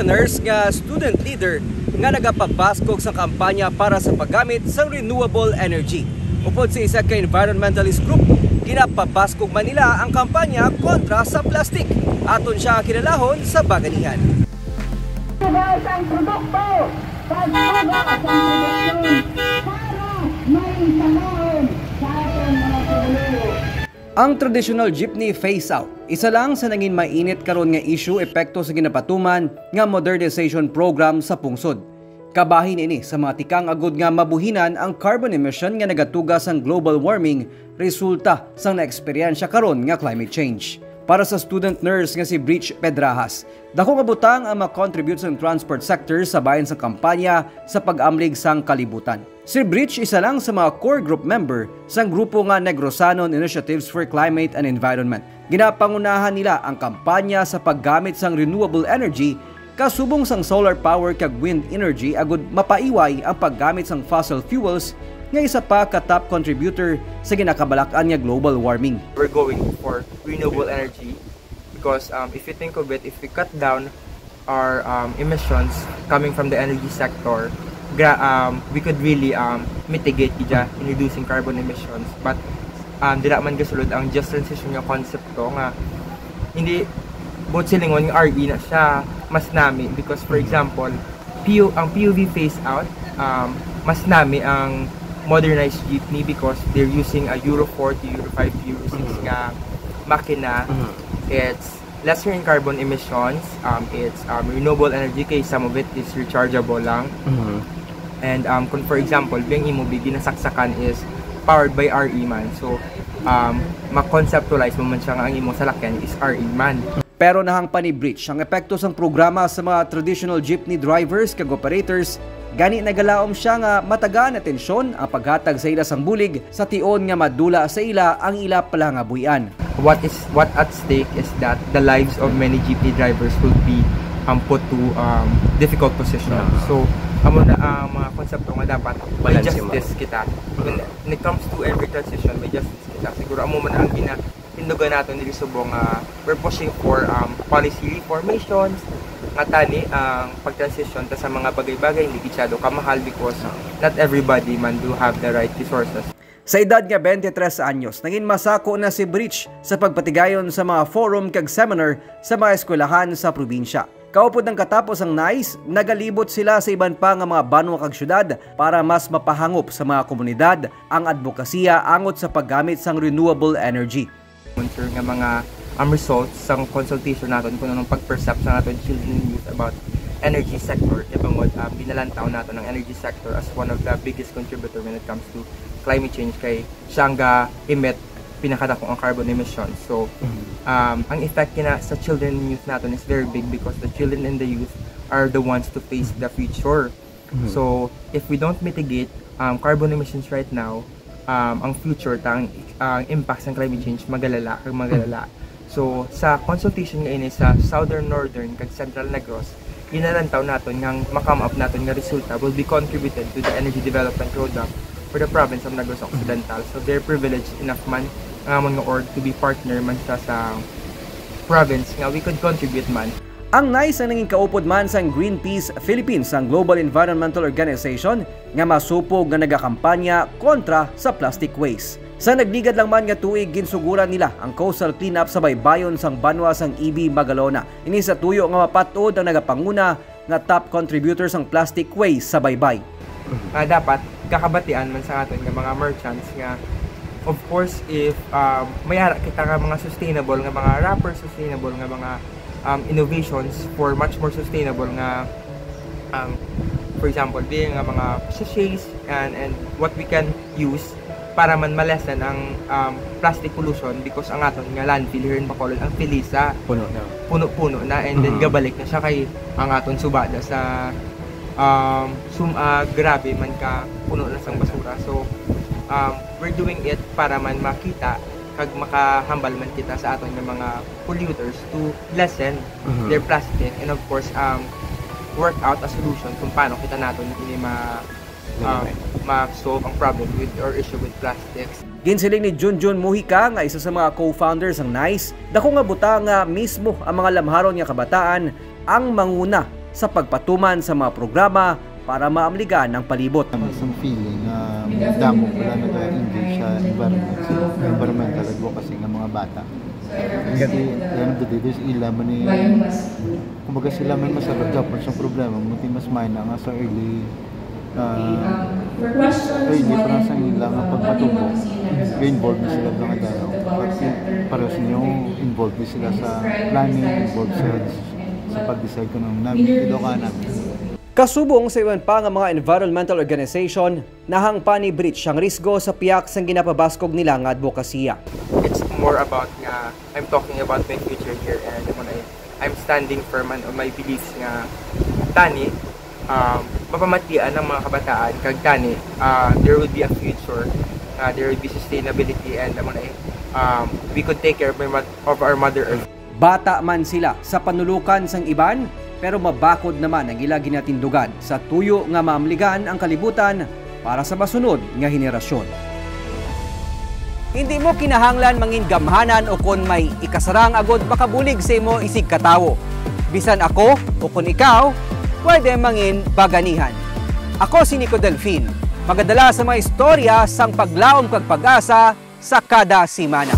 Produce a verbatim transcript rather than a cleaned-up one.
Nurse nga student leader nga nagapabaskog sa kampanya para sa paggamit sang renewable energy. Upod sa isa ka environmentalist group, ginapabaskog man nila ang kampanya kontra sa plastik. Aton siya kilalahon sa baganihan. Sugal sang produkto, pagsugal sang produksyon para may panahon sa aton mga paguliro. Ang traditional jeepney phase out, isa lang sa nangin mainit karon nga issue epekto sa ginapatuman nga modernization program sa pungsod. Kabahin ini sa mga tikang agud nga mabuhinan ang carbon emission nga nagatuga sang global warming resulta sang naeksperyensya karon nga climate change. Para sa student nurse nga si Bridge Pedrajas, dako nga butang ang ma-contribute sang transport sector sa bahin sang kampanya sa pag-amlig sang kalibutan. Si Bridge isa lang sa mga core group member sang grupo nga Negrosanon Initiatives for Climate and Environment. Ginapangunahan nila ang kampanya sa paggamit sang renewable energy, kasubong sang solar power kag wind energy, agud mapaiway ang paggamit sang fossil fuels nga isa pa ka top contributor sa ginakabalak-an nga global warming. We're going for renewable energy because, um, if you think of it, if we cut down our, um, emissions coming from the energy sector, gra- um, we could really, um, mitigate gid in reducing carbon emissions. But, um, dira man gasulod ang just transition nga concept ko nga hindi buot silingon nga R E na siya, mas nami because, for example, P U, ang P U V phase out, um, mas nami ang modernized jeepney because they're using a Euro four to Euro five, Euro six nga makina. It's lesser in carbon emissions, um, it's, um, renewable energy kay some of it is rechargeable lang. And, um, kung for example, ang imo big ginasaksakan is powered by R E man. So, um, ma-conceptualize mo man siya nga ang imong salakyan is R E man. Pero nahangpan ni Bridge ang epekto sang programa sa mga traditional jeepney drivers kag operators, gani nagalaom siya nga matagaan atensyon ang paghatag sa ila sang bulig sa tion nga madula sa ila ang ila palangabuy-an. What is, what at stake is that the lives of many jeepney drivers will be, um, put to, um, difficult position. So, amo na ang mga konsepto nga dapat may justice kita. When, when it comes to every transition, may justice kita. Siguro amo man ang gina- tindugan naton diri subong nga we're pushing for, um, policy reformations nga tani ang pag-transition ta sa mga bagay-bagay hindi gid siya do kamahal because not everybody man do have the right resources. Sa edad nga twenty-three anyos, naging masako na si Bridge sa pagpatigayon sa mga forum kag seminar sa mga eskwelahan sa probinsya. Kaupod ang katapos ang nice, nagalibot sila sa iban pa nga mga banwa kag syudad para mas mapahangop sa mga komunidad ang adbokasiya angot sa paggamit sang renewable energy. Concern nga mga, um, results sang consultation naton kung anong pag-percept sa naton children and youth about energy sector. Kay bangod, um, ginalantaw naton ang energy sector as one of the biggest contributor when it comes to climate change kay siya ang ga-emit pinakadako ang carbon emissions. So, um, ang effect kina sa children and youth naton is very big because the children and the youth are the ones to face the future. So, if we don't mitigate, um, carbon emissions right now, um, ang future ta, ang, ang impact sa climate change magalala kag magalala. So, sa consultation nga ini sa Southern, Northern, kag Central Negros, ginalantaw naton nga ang ma-come up naton nga resulta will be contributed to the energy development roadmap for the province of Negros Occidental. So, they're privileged enough man ang amon nga org to be partner man siya sa province nga we could contribute man. Ang nice ang nangin kaupod man sang Greenpeace Philippines, ang global environmental organization nga masupog nga nagakampanya kontra sa plastic waste. Sa nagligad lang man nga tuig, ginsuguran nila ang coastal cleanup sa baybayon sang banwa sang E B Magalona. Ini sa tuyo nga mapat-od ang nagapanguna nga top contributor sang plastic waste sa baybay. Nga dapat kakabatian man sa aton nga mga merchants nga, of course, if, um, may ara kita nga mga sustainable nga mga wrapper, sustainable nga mga, um, innovations for much more sustainable nga, um, for example, di nga mga sachets and, and what we can use para man ma-lessen ang, um, plastic pollution because ang aton nga landfill here in Bacolod, ang Felisa, puno na. Puno-puno na, and then gabalik na siya kay ang aton subada sa, um, sum-, ah, grabe man ka puno na sang basura. So, um, we're doing it para man makita kag makahambal man kita sa aton nga mga polluters to lessen their plastic and of course, um, work out a solution kung paano kita naton ini ma-, um, ma-solve ang problem with or issue with plastics. Ginsiling ni Junjun Mujica nga isa sa mga co-founder sang nice, dako nga butang nga mismo ang mga lamharon nga kabataan ang manguna sa pagpatuman sa mga programa para maamligan ang palibot. Ang isang feeling na damo pala nag-engage sa environment, sa environmental advocacy ng mga bata. Kasi at the end of the day, there's ila man ni, kumbaga sila may masagot dapat sa problema, muti mas may na nga sa early, uh, early pa lang sa ila nga pagpatubo, involved na sila mga dalaw. At pareho sa inyo, involved na sila sa planning, involved sa, sa pag-decide kung anong namin, ito ka namin. Kasubong sa iban pa nga mga environmental organization, nahangpan ni Bridge ang risgo sa pihak sang ginapabaskog nila nga adbokasiya. It's more about nga I'm talking about my future here and I'm, I'm standing firm on my beliefs nga tani, um, mapamatian ang mga kabataan kag tani, uh, there will be a future, uh, there will be sustainability and amo na eh, um, we could take care of, my, mo- of our mother earth. Bata man sila sa panulukan sang iban, pero mabakod naman ang ila ginatindugan sa tuyo nga maamligan ang kalibutan para sa masunod nga henerasyon. Hindi mo kinahanglan mangin gamhanan o kon may ikasarang agod makabulig sa imo isig katawo. Bisan ako o kon ikaw, pwede mangin baganihan. Ako si Nico Delfin, magadala sa mga istorya sang paglaom kag pag-asa sa kada semana.